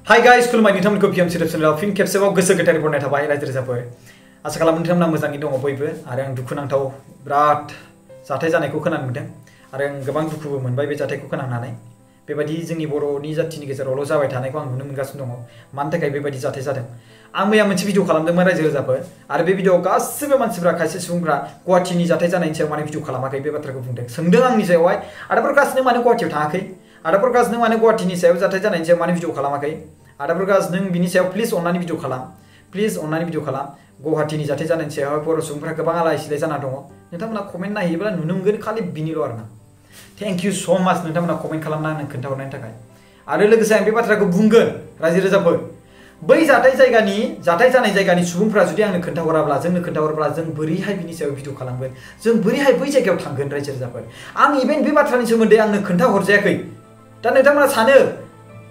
Hi guys, खुलुमबाय नोंथांमोनखौ PM सिरिप चेनेलाव फिन खेबसेबाव गोसो गोथारै बरायनाय थाबाय रायजो राजाफोर। आसा खालामो नोंथांमोना मोजाङै दङ बयबो आरो आं दुखुनांथाव बिराद जाथाय जानायखौ खोनानो मोनदों आरो आं गोबां दुखुबो मोनबाय बे जाथायखौ खोनानानै। बेबायदि जोंनि बर'नि जाथिनि गेजेरावल' जाबाय थानायखौ आं नुनो मोनगासिनो दङ। मानि थाखाय बेबायदि जाथाय जादों? आं मैया मोनसे भिडिअ खालामदोंमोन रायजो राजाफोर आरो बे भिडिअआव गासिबो मानसिफ्रा खायसे सुबुंफ्रा गुवाहाटीनि जाथाय जानायनि सायाव माने भिडिअ खालामाखै बे बाथ्राखौ बुंदों। सोंदों आंनि सायावहाय आदा प्रकाश नों मानो गुवाहाटीयाव थाङाखै? आदा प्रकाश नों मानो गुवाहाटीनि सायाव जाथाय जानायनि सायाव मानो भिडिअ खालामाखै? आदा प्रकाश नों बिनि सायाव प्लिज अन्नानै भिडिअ खालाम। प्लिज अन्नानै भिडिअ खालाम। गुवाहाटीनि जाथाय जानायनि सायाव बर' सुबुंफ्रा गोबां आलाय सिलाय जाना दङ। नोंथांमोना कमेन्ट नायहैयोब्ला नुनो मोनगोन खालि बिनिल' आरोना। थेंक इउ स' माच नोंथांमोना कमेन्ट खालामना आंनो खोन्थाहरनायनि थाखाय। आरो लोगोसे आं बे बाथ्राखौ बुंगोन रायजो राजाफोर, बै जाथाय जानाय जायगानि सुबुंफ्रा जुदि आंनो खोन्थाहराब्ला जोंनो खोन्थाहरब्ला जों बोरैहाय बिनि सायाव भिडिअ खालामगोन? जों बोरैहाय बै जायगायाव थांगोन रायजो राजाफोर? आं इभेन बे बाथ्रानि सोमोन्दै आंनो खोन्थाहरजायाखै। दा नोंथांमोना सानो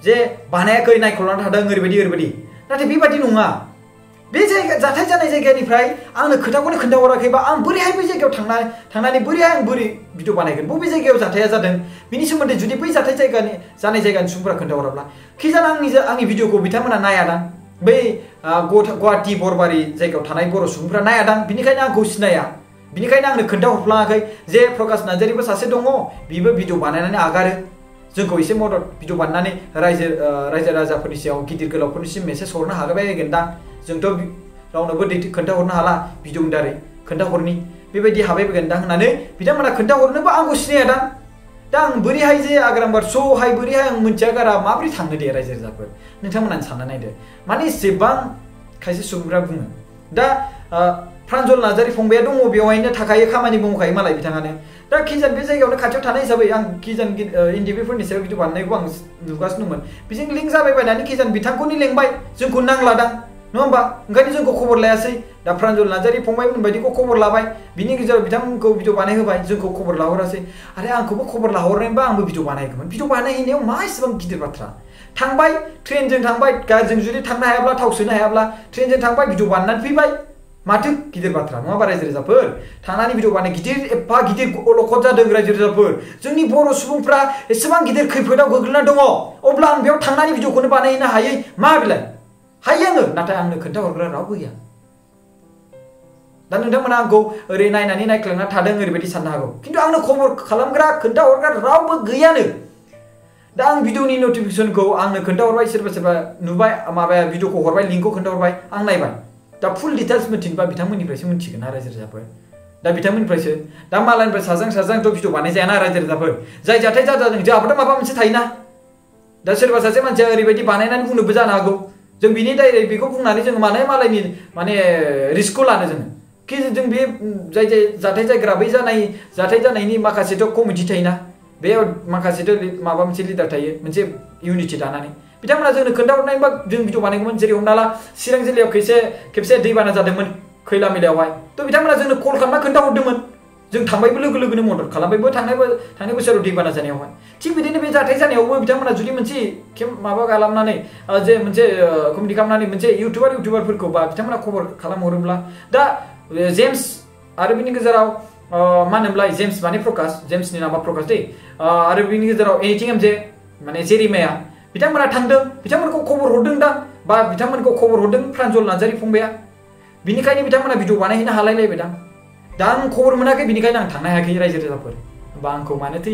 जे बानायाखै नायख'लांना थादों ओरैबायदि नाथाय बेबायदि नङा। बे जाथाय जानाय जायगानिफ्राय आंनो खोथाखौनो खोन्थाहराखैबा आं बोरैहाय बै जायगायाव थांनानै बोरैहाय आं भिडिअ बानायगोन? बबे जायगायाव जाथाया जादों बिनि सोमोन्दै जुदि बै जाथाय जानाय जायगानि सुबुंफोरा खोन्थाहराब्ला खिजान आंनि भिडिअखौ बिथांमोना नायादां, बै गुवाहाटी बरबारि जायगायाव थानाय बर' सुबुंफ्रा नायादां, बिनिखायनो आंखौ सिनाया, बिनिखायनो आंनो खोन्थाहरफ्लाङाखै जे प्रकाश नार्जारिबो सासे दङ, बिबो भिडिअ बानायनानै आगारो, जोंखौ एसे मदद भिडिअ बानायनानै रायजो राजाफोरनि सायाव गिदिर गोलावफोरनिसिम मेसेज हरनो हाबायबायगोनदां, जोंथ' रावनोबो खोन्थाहरनो हाला भिडिअनि दारै खोन्थाहरनि बेबायदि हाबायबायगोनदां होननानै बिथांमोना खोन्थाहरनोबो आंखौ सिनायादां। दा आं बोरैहाय जे आग्रामबार स'हाय बोरैहाय आं मिन्थिया गारा माबोरै थांनो दे रायजो राजाफोर? नोंथांमोनानो सानना नायदो। माने एसेबां खायसे सुबुंफ्रा बुङो। दा प्रान्जल नार्जारि फंबाया दङ, बेवहायनो थाखायो, खामानि मावखायो मालाय बिथाङानो। दा खिजान बे जायगायावनो खाथियाव थानाय हिसाबै आं खिजान एनडिबिफोरनि सायाव भिडिअ बानायनायखौ आं नुगासिनो दंमोन। बेजों लिंक जाबाय बायनानै खिजान बिथांखौनो लेंबाय, जोंखौ नांलादां, नङा होमबा? ओंखायनो जोंखौ खबर लायासै। दा प्रान्जल नार्जारि फंबायमोन बायदिखौ खबर लाबाय, बिनि गेजेराव बिथांमोनखौ भिडिअ बानायहोबाय, जोंखौ खबर लाहरासै। आरो आंखौबो खबर लाहरनायबा आंबो भिडिअ बानायगौमोन। भिडिअ बानायहैनायाव मा एसेबां गिदिर बाथ्रा? थांबाय, ट्रेनजों थांबाय, गारिजों जुदि थांनो हायाब्ला, थाव सोनो हायाब्ला ट्रेनजों थांबाय, भिडिअ बानायनानै फैबाय, माथो गिदिर बाथ्रा नङा होमबा रायजो राजाफोर? थांनानै भिडिअ बानाय एफा गिदिर अलखद जादों रायजो राजाफोर। जोंनि बर' सुबुंफ्रा एसेबां गिदिर खैफोदाव गोग्लैना दङ, अब्ला आं बेयाव थांनानै भिडिअखौनो बानायहैनो हायै मा बिलाय? हायो आङो, नाथाय आंनो खोन्थाहरग्रा रावबो गैया। दा नोंथांमोना आंखौ ओरै नायनानै नायख्लांना थादों ओरैबायदि साननो हागौ, खिन्थु आंनो खबर खालामग्रा खोन्थाहरग्रा रावबो गैयानो। दा आं भिडिअनि नटिफिकेसनखौ आंनो खोन्थाहरबाय, सोरबा नुबाय, माबाया भिडिअखौ हरबाय, लिंकखौ खोन्थाहरबाय, आं नायबाय। दा फुल डिटेल्स मिथिनोबा बिथांमोननिफ्रायसो मिथिगोन ना रायजो राजाफोर। दा बिथांमोननिफ्रायसो, दा मालायनिफ्राय साजांथ' भिडिअ बानायजायाना रायजो राजाफोर। जाय जाथाय जादों जोंहाबोथ' माबा मोनसे थायोना। दा सोरबा सासे मानसिया ओरैबायदि बानायनानै बुंनोबो जानो हागौ, जों बिनि दायरेक्ट बेखौ बुंनानै जों मालायनि माने रिस्कखौ लानो जोङो कि जों बे जाय जाथाय जायग्रा बै जाथाय जानायनि माखासेथ' कमिटि थायोना, बेयाव माखासेथ' माबा मोनसे लिडार थायो, मोनसे इउनिटि दानानै बिथांमोना जोंनो खोन्थाहरनायबा जों भिडिअ बानायगौमोन। जेरै हमना ला चिरां जिल्लायाव खेबसे दैबाना जादोंमोन खैला मैलायावहाय, थ' बिथांमोना जोंनो कल खालामना खोन्थाहरदोंमोन, जों थांबायबो लोगो लोगोनो मदद खालामबायबो थांनाय बोसोराव दैबाना जानायावहाय। थिग बिदिनो बे जाथाय जानायावबो बिथांमोना जुदि मोनसे माबा खालामनानै जे मोनसे कमिटि खालामनानै मोनसे इउटुबारफोरखौ बा बिथांमोना खबर खालामहरोब्ला, दा जेम्स आरो बिनि गेजेराव मा होनोमोनलाय, जेम्स माने प्रकाश, जेम्सनि नामा प्रकाश दै, आरो बिनि गेजेराव एनिथिं एमजे माने जेरिमाया, बिथांमोना थांदों, बिथांमोनखौ खबर हरदों दां, बा बिथांमोनखौ खबर हरदों प्रान्जल नार्जारि फंबाया, बिनिखायनो बिथांमोना भिडिअ बानायहैनो हालायलायबाय दां। दा आं खबर मोनाखै, बिनिखायनो आं थांनो हायाखै रायजो राजाफोर। होमबा आंखौ मानोथो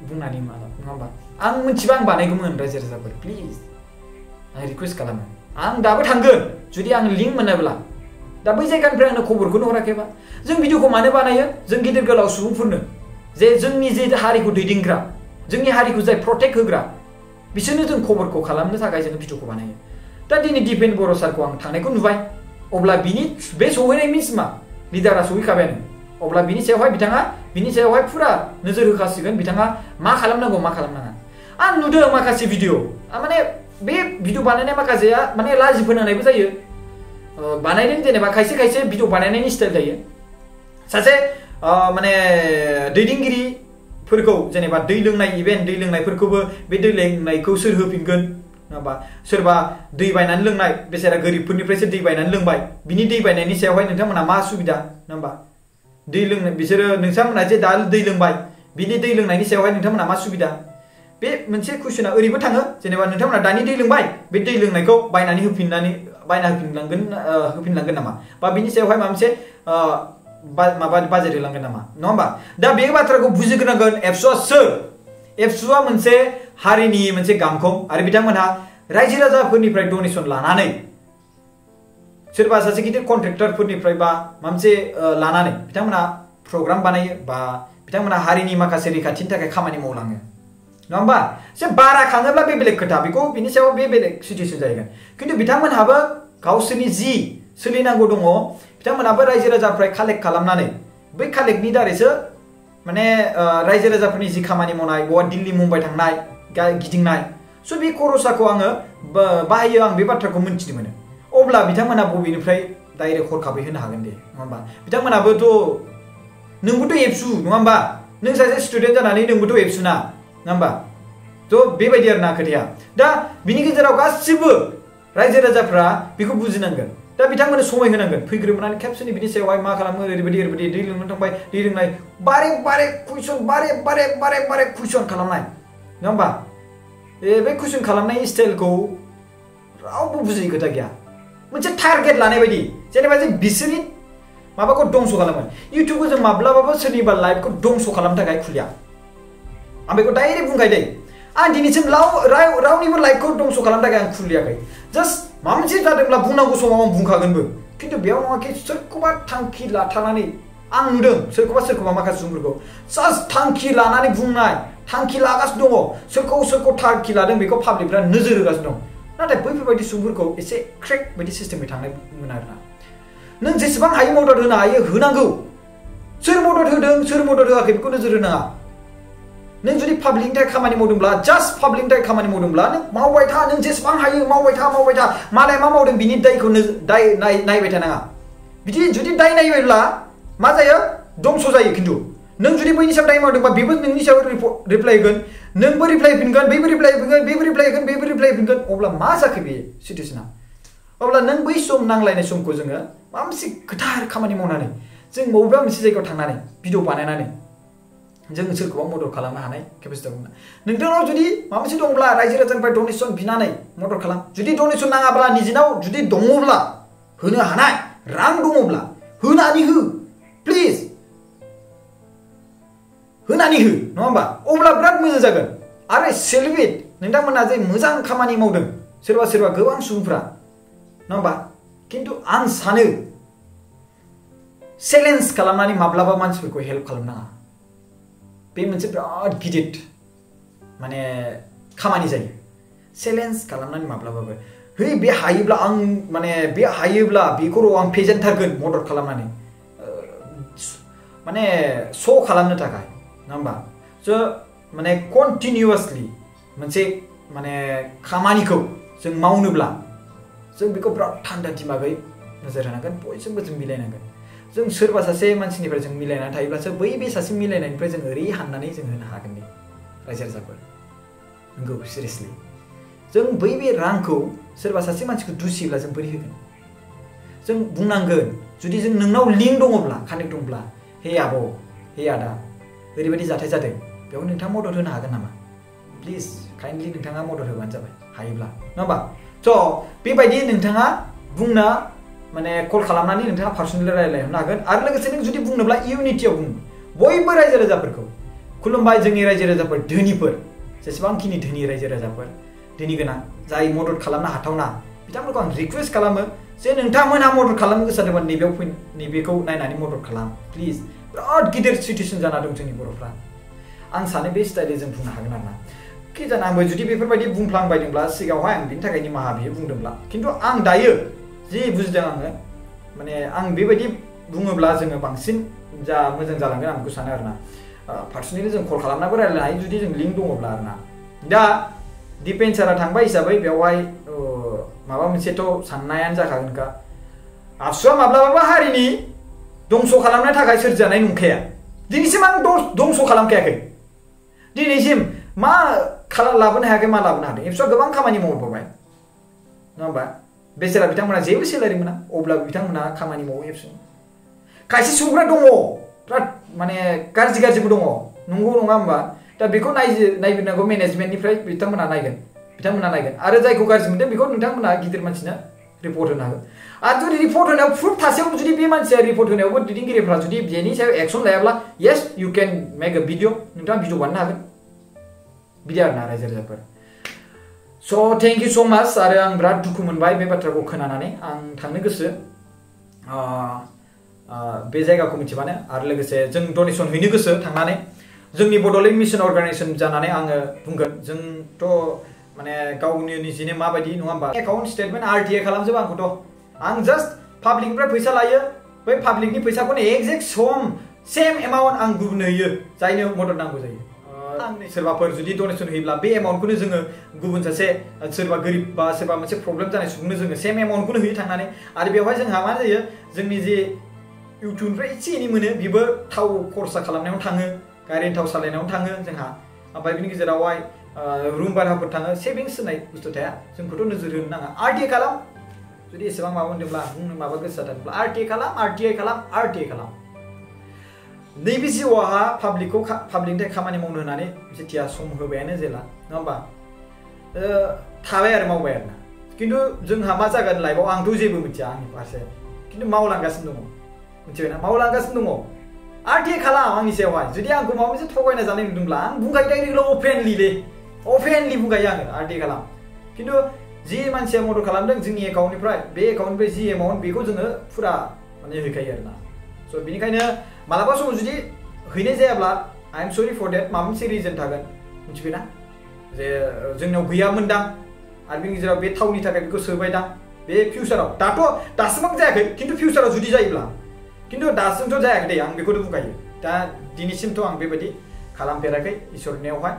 बुंनानै माला, नङा होमबा? आं मिथिबा आं बानायगौमोन रायजो राजाफोर, प्लिज आं रिकुवेस्ट खालामो। आं दाबो थांगोन जुदि आं लिंक मोनाब्ला। दा बै जायगानिफ्राय आंनो खबरखौनो हराखैबा जों भिडिअखौ मानो बानायो? जों गिदिर गोलाव सुबुंफोरनो, जे जोंनि जे हारिखौ दैदेनग्रा, जोंनि हारिखौ जाय प्रटेक्ट होग्रा, बिसोरनो जों खबरखौ खालामनो थाखाय जों भिडिअखौ बानायो। दा दिनै दिपेन बर' सारखौ आं थांनायखौ नुबाय, अब्ला बे सहैनाय मिन्स मा? लिडारा सहैखाबायानो। अब्ला बिनि सायावहाय फुरा नोजोर होखासिगोन बिथाङा मा खालामनांगौ मा खालामनाङा। आं नुदों माखासे भिडिअ, माने बे भिडिअ बानायनाय माखासेया माने लाजि फोनांनायबो जायो। बानायदों जेनेबा खायसे भिडिअ बानायनायनि स्टाइल थायो। सासे माने दैदेनगिरिफोरखौ जेनेबा दै लोंनाय इभेन्ट, दै लोंनायफोरखौबो बे दै लोंनायखौ सोर होफिनगोन, नङाबा सोरबा दै बायनानै लोंनाय बेसारा गोरिबफोरनिफ्रायसो दै बायनानै लोंबाय, बिनि दै बायनायनि सायावहाय नोंथांमोना मा सुबिदा, नङा होमबा? दै लोंनाय बिसोरो नोंथांमोना जे दा दै लोंबाय, बिनि दै लोंनायनि सायावहाय नोंथांमोना मा सुबिदा? बे मोनसे कुइसना ओरैबो थाङो जेनेबा नोंथांमोना दानि दै लोंबाय बे दै लोंनायखौ बायना होफिनलांगोन नामा बा बिनि सायावहाय माबा मोनसे माबा बाजेट होलांगोन नामा नङा होमबा दा बे बाथ्राखौ बुजिग्रोनांगोन एबसुआ सोर एबसुआ मोनसे हारिनि मोनसे गांखं आरो बिथांमोनहा रायजो राजाफोरनिफ्राय डनेसन लानानै सोरबा सासे गिदिर कन्ट्रेक्टरफोरनिफ्राय बा माबा मोनसे लानानै बिथांमोनहा प्रग्राम बानायो बा बिथांमोनहा हारिनि माखासे रैखाथिनि थाखाय खामानि मावलाङो नङा होमबा एसे बारा खाङोब्ला बे बेलेग खोथा बेखौ बिनि सायाव बे बेलेग सिचुएसन जाहैगोन खिन्थु बिथांमोनहाबो गावसोरनि जि सोलिनांगौ दङ बिथांमोनहाबो रायजो राजाफ्राय कालेक्ट खालामनानै बै कालेक्टनि दारैसो माने रायजो राजाफोरनि जि खामानि मावनाय बहा दिल्ली मुम्बाइ थांनाय गिदिंनाय स' बे खरसाखौ आङो बाहायो आं बे बाथ्राखौ मिन्थिनो मोनो अब्ला बिथांमोना बबेनिफ्राय डाइरेक्ट हरखाबै होनो हागोन दे नङा होमबा बिथांमोनाबोथ' नोंबोथ' एबसु नङा होमबा नों सासे स्टुडेन्ट जानानै नोंबोथ' एबसु ना नङा होमबा थ' बेबायदि आरो ना खोथाया दा बिनि गेजेराव गासिबो रायजो राजाफ्रा बेखौ बुजिनांगोन दा बिथांमोननो समय होनांगोन फैग्रोमोनानै खेबसेनि बिनि सायावहाय मा खालामो ओरैबायदि दै लोंनो थांबाय दै लोंनाय बारे कुइसन खालामनाय नङा होमबा बे कुइसन खालामनाय स्टाइलखौ रावबो बुजियै खोथा गैया मोनसे टारगेट लानाय बायदि जेनेबा जों बिसोरनि माबाखौ दंस' खालामो इउटिउबखौ जों माब्लाबाबो सोरनिबा लाइफखौ दंस' खालामनो थाखाय खुलिया आं बेखौ डाइरेक्ट बुंखायो दे आं दिनैसिम रावनिबो लाइफखौ दंस' खालामनो थाखाय आं खुलियाखै जास्ट माबा मोनसे जादोंब्ला बुंनांगौ समाव आं बुंखागोनबो खिन्थु बेयाव नङाखि सोरखौबा थांखि लाथारनानै आं नुदों सोरखौबा माखासे सुबुंफोरखौ जास्ट थांखि लानानै बुंनाय थांखि लागासिनो दङ सोरखौ थांखि लादों बेखौ पाब्लिकफ्रा नोजोर होगासिनो दं नाथाय बैफोरबायदि सुबुंफोरखौ एसे क्रेक बायदि सिस्टेमै थांनाय मोन आरोना नों जेसेबां हायो मदद होनो हायो होनांगौ सोर मदद होदों सोर मदद होआखै बेखौ नोजोर होनाङा नों जुदि पाब्लिकनि थाखाय खामानि मावदोंब्ला जास्ट पाब्लिकनि थाखाय खामानि मावदोंब्ला नों मावबाय था नों जेसेबां हायो मावबाय था मालाय मा मावदों बिनि दायखौ नायबाय थानाङा बिदि जुदि दाय नायबायब्ला मा जायो दंस' जायो खिन्थु नों जुदि बैनि सायाव दाय मावदोंबा बेबो नोंनि सायाव रिप्लाय होगोन नोंबो रिप्लाय होफिनगोन बैबो रिप्लाय होफिनगोन बेबो रिप्लाय होगोन बेबो रिप्लाय होफिनगोन अब्ला मा जाखो बे सिटुएसना अब्ला नों बै सम नांलायनाय समखौ जोङो माबा मोनसे गोथार खामानि मावनानै जों बबेबा मोनसे जायगायाव थांनानै भिडिअ बानायनानै जों सोरखौबा मदद खालामनो हानाय केपासिटि दं नोंथांनाव जुदि माबा मोनसे दंब्ला रायजो राजानिफ्राय डनेसन बिनानै मदद खालाम जुदि डनेसन नाङाब्ला निजिनाव जुदि दङब्ला होनो हानाय रां दङब्ला होनानै हो प्लिज होनानै हो नङा होमबा अब्ला बिराद मोजां जागोन आरो सेलिब्रेट नोंथांमोनहा जे मोजां खामानि मावदों सोरबा गोबां सुबुंफ्रा नङा होमबा खिन्थु आं सानो चेलेन्ज खालामनानै माब्लाबा मानसिफोरखौ हेल्प खालामनाङा बे मोनसे बिराद गिदिर माने खामानि जायो चेलेन्ज खालामनानै माब्लाबाबो है बे हायोब्ला आं माने बे हायोब्ला बेखौ आं फेजेनथारगोन मदद खालामनानै माने श' खालामनो थाखाय नङा होमबा स' माने कन्टिनिउवासलि मोनसे माने खामानिखौ जों मावनोब्ला जों बेखौ बिराद थान्दा दिमागै नोजोर होनांगोन बयजोंबो जों मिलायनांगोन जों सोरबा सासे मानसिनिफ्राय जों मिलायनानै थायोब्लासो बै बे सासे मिलायनायनिफ्राय जों ओरै हाननानै जों होनो हागोन दे रायजो राजाफोर नंगौ सिरियासलि जों बै बे रांखौ सोरबा सासे मानसिखौ दुसियोब्ला जों बोरै होगोन जों बुंनांगोन जुदि जों नोंनाव लिंक दङब्ला कानेक्ट दंब्ला हे आब' हे आदा ओरैबायदि जाथाय जादों बेयाव नोंथाङा मदद होनो हागोन नामा प्लिज काइन्डलि नोंथाङा मदद होबानो जाबाय हायोब्ला नङा होमबा स' बेबायदि नोंथाङा बुंना माने कल खालामनानै नोंथाङा पार्सनेलि रायज्लायहरनो हागोन आरो लोगोसे नों जुदि बुंनोब्ला इउनिटियाव बुं बयबो रायजो राजाफोरखौ खुलुमबाय जोंनि रायजो राजाफोर धोनिफोर जेसेबांखिनि धोनि रायजो राजाफोर धोनि गोनां जाय मदद खालामनो हाथावना बिथांमोनखौ आं रिक्वेस्ट खालामो जे नोंथांमोनहा मदद खालामनो गोसो जादोंबा नैबेखौ नायनानै मदद खालाम प्लिज बिराद गिदिर सिटुएसन जाना दं जोंनि बर'फ्रा आं सानो बे स्टाइलै जों बुंनो हागोन आरोना कि जानो आंबो जुदि बेफोरबायदि बुंफ्लांबायदोंब्ला सिगाङावहाय आं बिनि थाखाय निमाहा बियो बुंदोंब्ला खिन्थु आं दायो जि बुजिदों आङो माने आं बेबायदि बुङोब्ला जोङो बांसिन मोजां जालांगोन आं बेखौ सानो आरोना पार्सनेलि जों कल खालामनाबो रायज्लायनो हायो जुदि जों लिंक दङब्ला आरोना दा डिफेन्सारा थांबाय हिसाबै बेवहाय माबा मोनसेथ' साननायानो जाखागोनखा आबसुआ माब्लाबाबो हारिनि दंस' खालामनो थाखाय सोरजिजानाय नंखाया दिनैसिम आं दंस' खालामखायाखै दिनैसिम मा लाबोनो हायाखै मा लाबोनो हादों एबसुआ गोबां खामानि मावबोबाय नङा होमबा बेसेरा बिथांमोना जेबो सेलारि मोना अब्लाबो बिथांमोना खामानि मावो एबसुनि खायसे सुबुंफ्रा दङ बिराद माने गाज्रिबो दङ नंगौ नङा होमबा दा दा बेखौ नायग्रोनांगौ मेनेजमेन्टनिफ्राय बिथांमोना नायगोन आरो जायखौ गाज्रि मोनदों बेखौ नोंथांमोना गिदिर मानसिनो रिपर्ट होनो हागोन आरो जुदि रिपर्ट होनायाव प्रुफ थासेयाव जुदि बे मानसिया रिपर्ट होनायावबो दैदेनगिरिफ्रा जुदि बेनि सायाव एक्सन लायाब्ला yes you can make a video नोंथाङा भिडिअ बानायनो हागोन बिदि आरोना रायजो राजाफोर स' थेंक इउ स' माच आरो आं बिराद दुखु मोनबाय बे बाथ्राखौ खोनानानै आं थांनो गोसो बे जायगाखौ मिथिबानो आरो लोगोसे जों डनेसन हैनो गोसो थांनानै जोंनि बड'लेण्ड मिशन अर्गानाइजेसन जानानै आङो बुंगोन जोंथ' माने गावनि निजेनो माबायदि नङा होमबा एकाउन्ट स्टेटमेन्ट RTA खालामजोबो आंखौथ' आं जास्ट पाब्लिकनिफ्राय फैसा लायो बै पाब्लिकनि फैसाखौनो एक्जेक्ट सेम एमाउन्ट आं गुबुननो होयो जायनो मदद नांगौ जायो सोरबाफोर जुदि डनेसन होयोब्ला बे एमाउन्टखौनो जोङो गुबुन सासे सोरबा गोरिब बा सोरबा मोनसे प्रब्लेम जानाय सुबुंनो जोङो सेम एमाउन्टखौनो होयो थांनानै आरो बेवहाय जोंहा मा जायो जोंनि जे इउटुबनिफ्राय एसे एनै मोनो बेबो थाव खरसा खालामनायाव थाङो गारिनि थाव सालायनायाव थाङो जोंहा ओमफ्राय बिनि गेजेरावहाय रुम भाराफोर थाङो सेभिंस होनाय बुस्थु थाया जोंखौथ' नोजोर होनो नाङा RTA खालाम जुदि एसेबां माबा मोनदोंब्ला बुंनो माबा गोसो जादोंब्ला RTA खालाम नैबे जिउआवहा पाब्लिकनि थाखाय खामानि मावनो होनानै जेथिया सम होबायानो जेला नङा होमबा थाबाय आरो मावबाय आरोना खिन्थु जोंहा मा जागोन लाइफआव आंथ' जेबो मिथिया आंनि फारसे खिन्थु मावलांगासिनो दङ मिथिबायना मावलांगासिनो दङ RTA खालाम आंनि सायावहाय जुदि आंखौ माबा मोनसे थगायना जानाय नुदोंब्ला आं बुंखायो डाइरेक्टलि अपेनलि बुंखायो आङो RTA खालाम खिन्थु जि मानसिया मदद खालामदों जोंनि एकाउन्टनिफ्राय बे एकाउन्टनिफ्राय जि एमाउन्ट बेखौ जोङो फुरा माने होखायो आरोना स' बेनिखायनो मालाबा समाव जुदि हैनाय जायाब्ला आइ एम सरि फर देट माबा मोनसे रिजन थागोन मिथिबायना जे जोंनाव गैयामोनदां आरो बेनि गेजेराव बे थावनि थाखाय बेखौ सोबायदां बे फिउचाराव दासिमाव जायाखै खिन्थु फिउचाराव जुदि जायोब्ला खिन्थु दासिमथ' जायाखै दे आं बेखौनो बुंखायो दा दिनैसिमथ' आं बेबायदि खालामफेराखै इसोरनियावहाय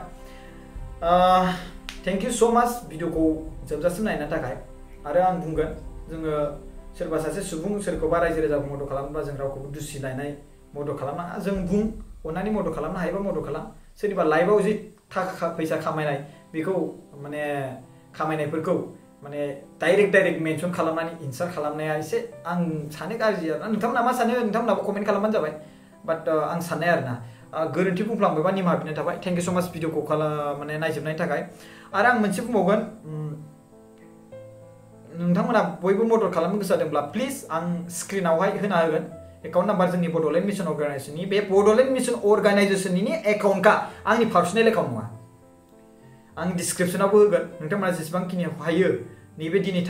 थेंक इउ स' माच भिडिअखौ जोबजासिम नायनो थाखाय आरो आं बुंगोन जोङो सोरबा सासे सुबुं सोरखौबा रायजो राजाखौ मदद खालामोबा जों रावखौबो दुसिनाय मदद खालामनाङा जों बुं अननानै मदद खालामनो हायोबा मदद खालाम सोरनिबा लाइफआव जि थाखा फैसा खामायनाय बेखौ माने खामायनायफोरखौ माने डाइरेक्ट मेनसन खालामनानै इनसार्ट खालामनाया एसे आं सानो गाज्रि आरोना नोंथांमोना मा सानो नोंथांमोनाबो कमेन्ट खालामबानो जाबाय बाट आं साननाय आरोना गोरोन्थि बुंफ्लांबायबा निमाहा बिनाय थाबाय थेंक इउ स' माच भिडिअखौ माने नायजोबनायनि थाखाय आरो आं मोनसे बुंबावगोन नोंथांमोना बयबो मदद खालामनो गोसो जादोंब्ला प्लिज आं स्क्रिनावहाय होना होगोन एकाउन्ट नाम्बार जोंनि बड'लेण्ड मिशन अर्गानाइजेसननि बे बड'लेण्ड मिशन अर्गानाइजेसननि एकाउन्टखा आंनि पार्सनेल एकाउन्ट नङा आं डिसक्रिपसनावबो होगोन नोंथांमोना जेसेबांखिनि हायो नैबे दिनै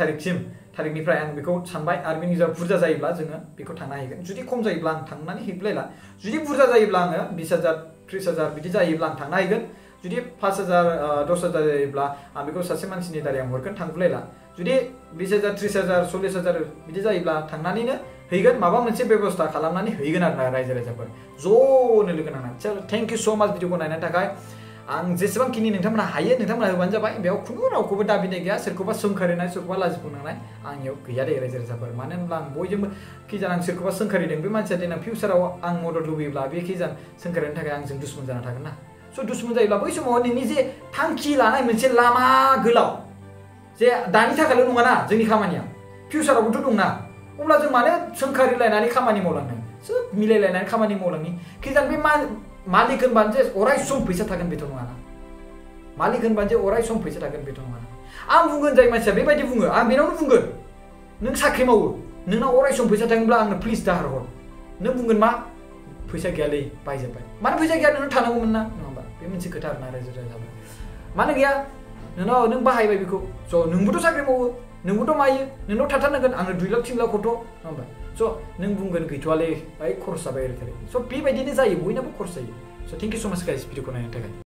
थारिखनिफ्राय आं बेखौ सानबाय आरो बेनि गेजेराव बुरजा जायोब्ला जोङो बेखौ थांनो हागोन जुदि खम जायोब्ला आं थांनानै हैलायला जुदि बुरजा जायोब्ला आङो 20,000 30,000 बिदि जायोब्ला आं थांनो हागोन जुदि 5,000 10,000 जायोब्ला आं बेखौ सासे मानसिनि दारै आं हरगोन थांगुलायला जुदि 20,000 30,000 40,000 बिदि जायोब्ला थांनानैनो हैगोन माबा मोनसे बेबस्था खालामनानै हैगोन आरोना रायजो राजाफोर ज'नो लोगो नांनानै थेंक इउ स' माच भिडिअखौ नायनायनि थाखाय आं जेसेबांखिनि नोंथांमोना हायो नोंथांमोना होबानो जाबाय बेयाव खुनु रावखौबो दाबिनाय गैया सोरखौबा सोंखारिनाय सोरखौबा लाजिफोनांनाय आंनियाव गैया दे रायजो राजाफोर मानो होनब्ला आं बयजोंबो खिजान आं सोरखौबा सोंखारिदों बे मानसिया देनां फिउचाराव आं मदद लुबैयोब्ला बे खिजान सोंखारिनो थाखाय आंजों दुश्मन जाना थागोन ना स' दुश्मन जायोब्ला बै समाव नोंनि जे थांखि लानाय मोनसे लामा गोलाव जे दानि थाखायल' नङाना जोंनि खामानिया फिउचारावबोथ' दंना अब्ला जों मानो सोंखारिलायनानै खामानि मावलांनो सोब मिलायलायनानै खामानि मावलांनि खिजान बे मालिक होनबानो जे अराय सम फैसा थागोन बेथ' नङाना मालिक होनबानो जे अराय सम फैसा थागोन बेथ' नङाना आं बुंगोन जाय मानसिया बेबायदि बुङो आं बेनावनो बुंगोन नों साख्रि मावो नोंनाव अराय सम फैसा थागोनब्ला आंनो प्लिज दाहार हर नों बुंगोन मा फैसा गैयालै बायजोब्बाय मानो फैसा गैया नोंनाव थानांगौमोन ना नङा होमबा बे मोनसे खोथा आरोना रायजो राजाफोर मानो गैया नों बाहायबाय बेखौ स' नोंबोथ' साख्रि मावो नोंबोथ' मायो नोंनाव थाथारनांगोन आंनो 2 लाख 3 लाख हरथ' नङा होमबा स' नों बुंगोन गैथ'वालै खरस जाबाय ओरै स' बेबायदिनो जायो बयनाबो खरस जायो स' थेंक इउ स' माच गाइस भिडिअखौ नायनो थाखाय